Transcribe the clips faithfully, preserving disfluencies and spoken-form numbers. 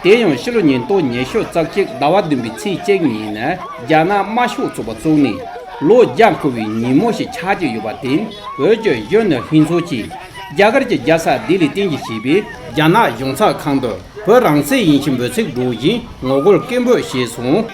དེ་ཡང་ཕྱི་ལོ་ཉིས་སྟོང་ཉི་ཤུ་རྩ་གཅིག་ཟླ་བ་བདུན་པའི་ཚེས་གཅིག་ཉིན་ནི་རྒྱ་ནག་དམར་ཤོག་ཚོགས་པ་བཙུགས་ནས་ལོ་བརྒྱ་འཁོར་བའི་ཉིན་མོ་ཞིག་ཆགས་ཀྱི་ཡོད་པར་བརྟེན། བོད་ཀྱི་གཞོན་ནུ་ལྷན་ཚོགས་ཀྱིས་རྒྱ་གར་གྱི་རྒྱལ་ས་ལྡི་ལི་སྟེང་དུ་བྱས་པའི་རྒྱ་ནག་གཞུང་ཚབ་ཁང་དུ་བོད་རང་བཙན་ཡིན་ཞེས་འབོད་ཚིག་སྒྲོག་བཞིན་ངོ་རྒོལ་སྐད་འབོད་བྱས་སོང་།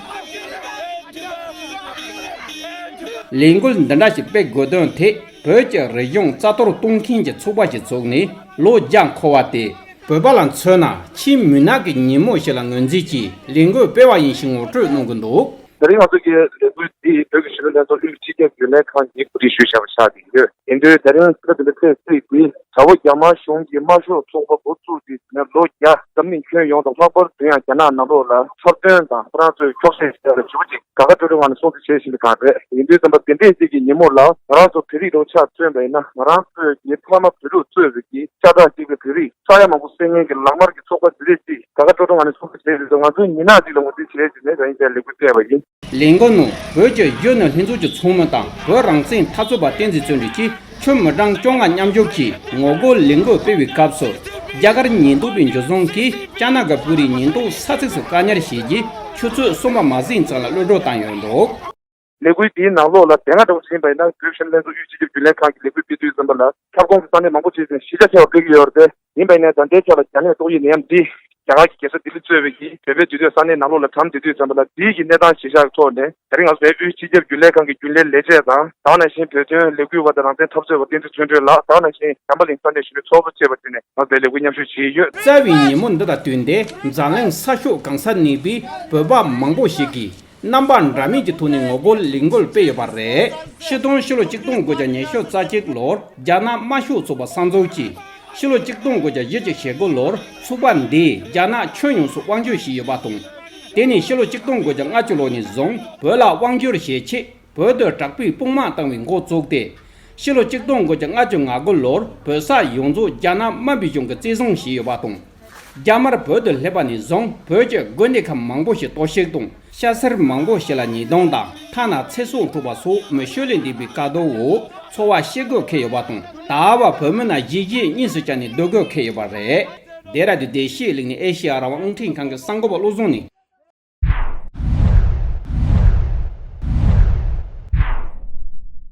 ལས་འགུལ་འདི་འདྲ་ཞིག་སྤེལ་དགོས་དོན་དེ། བོད་ཀྱི་རིག་གཞུང་རྩ་གཏོར་གཏོང་མཁན་གྱི་ཚོགས་པ་ཞིག་བཙུགས་ནས་ལོ་བརྒྱ་འཁོར་བ་དེ། བོད་པ་ལ་མཚོན་ན་ཆེས་མུན་ནག་གི་ཉིན་མོ་ཞིག་ལ་ངོས་འཛིན་གྱིས་ལས་འགུལ་སྤེལ་བ་ཡིན་ཞེས་ངོ་སྤྲོད་གནང་གི་འདུག། དེ་རིང་ང་ཚོ་གི་ལས་འགུལ་འདི་བོད་ཀྱི་གཞོན་ནུ་ལྷན་ཚོགས་དབུས་སྤྱི་ཁྱབ་རྒྱུན་ལས་ཁང་གིས་གོ་སྒྲིག་ཞུས་བཞག་པ་ཆགས་བསྡད་ཡོད། ཡིན་དུས་དེ་རིང་ཕྱི་ཟླ་བདུན་པའི་ཚེས་གཅིག་འདི་དགྲ་བོ་རྒྱ་དམར་གཞུང་གིས་དམར་ཤོག་ཚོགས་པ་འགོ་བཙུགས་ཏེ་ནས་ལོ་བརྒྱ། འཛམ་གླིང་ཁྱོན་ཡོངས་དང་ལྷག་པར་དུ་ཡང་རྒྱ་ནག་ནང་ལོགས་ལ་འཁྲབ་སྟོན་དང་ཁོ་རང་ཚོའི་འཁྱོག་བཤད་བྱས་ལ་ཞེ་པོ་ཅིག་དགའ་དགའ་སྤྲོ་སྤྲོའི་ངང་ནས་སྲུང་བརྩི་བྱེད་བཞིན་པའི་སྒང་རེད། ཡིན་དུས་ཙམ་པ་དེ་འདྲའི་ཅིག་གི་ཉིན་མོ་ལ་ང་རང་ཚོ་བོད་རིགས་རང་ཆགས་མཚོན་པ་ཡིན་ན། ང་རང་ཚོས་ཀྱི་ཕ་མ་བོད་ལུགས་གཙོས་པའི་གི་ཤ་ཁྲག་གཅིག་པའི་བོད་རིགས་ས་ཡ་མང་པོ་བསད་མཁན་གྱི་ལག་དམར་གྱི་ཚོགས་པ་འདི་འདྲས་ཅིག་དགའ་དགའ་སྤྲོ་སྤྲོ་ངང་ནས་སྲུང་བརྩི་བྱེད་བཞིན་དུས། ང་ཚོའི་ཉིན་ནག་ཅིག་ལ་ངོས་འཛིན་བྱེད་ཅེས་ནས་ད་ཡིན་ཙང་ལས་འགུལ་སྤེལ་བ་ཡིན། ལས་འགུལ་ནང་བོད་ཀྱི་གཞོན་ནུ་ལྷན་ཚོགས་ཀྱི་ཚོགས་མི་དང་བོད་རང་བཙན་འཐབ་རྩོད་པ་བསྟན་འཛིན་བརྩོན་འགྲུས་ཀྱིས་ཆུ་མི་གྲངས་བཅོ་ལྔ་མཉམ་ཞུགས་ཀྱིས་ངོ་རྒོལ་ལས་འགུལ་སྤེལ་བའི་སྐབས་སུ། རྒྱ་གར་ཉེན་རྟོག་པའི་འཇུ་བཟུང་གིས་རྒྱ་ནག་གི་དཔོན་རིགས་ཉེན་རྟོག་ས་ཚིགས་སུ་བཀག་ཉར་བྱས་རྗེས་ཆུ་ཚོད་གསུམ་པ་མ་ཟིན་ཙམ་ལ་གློད་གྲོལ་བཏང་ཡོད་འདུག། ལས་འགུལ་འདིའི་ནང་ལོགས་ལ་དེ་སྔ་འདྲ་བོ་ཞིག་ཡིན་པ་ཡིན་ན། བོད་གཞོན་ལྷན་ཚོགས་དབུས་སྤྱི་ཁྱབ་རྒྱུན་ལས་ཁང་གི་ལས་འགུལ་སྤེལ་དུས་ཙམ་པ་ལ་ཁྱབ་ཁོངས་ཀྱི་ས་གནས་མང་པོ་ཞིག་ནས་གཞིས་ཆགས་ཆེ་བ་སྤེལ་གྱི་ཡོད་རེད་དེ། ཡིན་པ་ཡིན་ན་ད་ལྟའི་ཆ་ལ་རྒྱ་ནད་ཏོག་དབྱིབས་ནད་ཡམས་འདི་རྒྱ་གར་གྱི་རྒྱལ་ས་ལྡི་ལི་གཙོས་པའི་གི་བོད་པའི་འདུས་སྡོད་ས་གནས་ནང་ལོགས་ལ་གྲམ་བསྡད་དུས་ཙམ་པ་ལ། དེའི་གི་གནས་སྟངས་གཞིར་བཞག་གི་ཐོག་ནས་དེ་རིང་ང་ཚོའི་དབུས་སྤྱི་ཁྱབ་རྒྱུན་ལས་ཁང་གི་རྒྱུན་ལས་ལས་བྱེད་དང་། ད་ག་ནང་བཞིན་བོད་དོན་ལས་འགུལ་བ་དང་རང་བཙན་འཐབ་རྩོད་པ་བསྟན་འཛིན་ཆོས་སྒྲོན་ལགས། ད་ག་ནང་བཞིན་བྱམས་པ་གླིང་ས་གནས་གཞོན་ནུའི་ཚོགས་གཙོ་བཅས་པ་བཅས་ནས་ང་ཚོའི་ལས་འགུལ་མཉམ་ཞུགས་བྱས་ཡོད། རྩ་བའི་ཉིན་མོ་འདི་དང་བསྟུན་ཏེ་འཛམ་གླིང་ས་ཕྱོགས་གང་སར་གནས་པའི་བོད་པ་མང་པོ་ཞིག་གིས་རྣམ་པ་འདྲ་མིན་གྱི་ཐོག་ནས་ངོ་རྒོལ་ལས་འགུལ་སྤེལ་ཡོད་པ་རེད། སྤྱིར་བཏང་ཕྱི་ལོ་ཆིག་སྟོང་དགུ་བརྒྱ་ཉི་ཤུ་རྩ་གཅིག་ལོར་རྒྱ་ནག་དམར་ཤོག་ཚོགས་པ་གསར་འཛུགས་ཀྱིས། ཕྱི་ལོ་ཆིག་སྟོང་དགུ་བརྒྱ་བཞི་བཅུ་ཞེ་དགུ་ལོར་ཚོགས་པ་འདིས་རྒྱ་ནག་ཁྱོན་ཡོངས་སུ་དབང་བསྒྱུར་བྱས་ཡོད་པ་དང་། དེ་ནས་ཕྱི་ལོ་ཆིག་སྟོང་དགུ་བརྒྱ་ལྔ་བཅུ་ལོ་ནས་བཟུང་བོད་ལ་དབང་བསྒྱུར་བྱེད་ཆེད་བོད་དུ་དྲག་པོའི་དཔུང་དམག་བཏང་བའི་འགོ་བཙུགས་ཏེ། ཕྱི་ལོ་ཆིག་སྟོང་དགུ་བརྒྱ་ལྔ་བཅུ་ང་དགུ་ལོར་བོད་ས་ཡོངས་རྫོགས་རྒྱ་ནག་དམར་པོའི་གཞུང་གིས་བཙན་བཟུང་བྱས་ཡོད་པ་དང་། རྒྱ་དམར་བོད་དུ་སླེབས་པ་ནས་བཟུང་བོད་ཀྱི་དགོན་སྡེ་ཁག་མང་པོ་ཞིག་གཏོར་བཤིག་དང་། སྐྱ་སེར་མང་པོ་ཞིག་ལ་ཉེས་རྡུང་དང་ཐ་ན་ཚེ་སྲོག་འཕྲོག་པ་སོགས་མི་ཤོད་ལས་འདས་པའི་དཀའ་སྡུག་འོག་འཚོ་བ་སྐྱེལ་དགོས་ཁེལ་ཡོད་པ་དང་། ད་བར་བོད་མི་རྣམས་གཞིས་བྱེས་གཉིས་སུ་བཅར་ནས་སྡོད་དགོས་ཁེལ་ཡོད་པ་རེད། ལྡེ་ར་ལྡུན་བདེ་སྐྱིད་གླིང་ནས་ཨེ་ཤེ་ཡ་རང་དབང་རླུང་འཕྲིན་ཁང་གི་གསར་འགོད་པ་བློ་བཟང་ནས།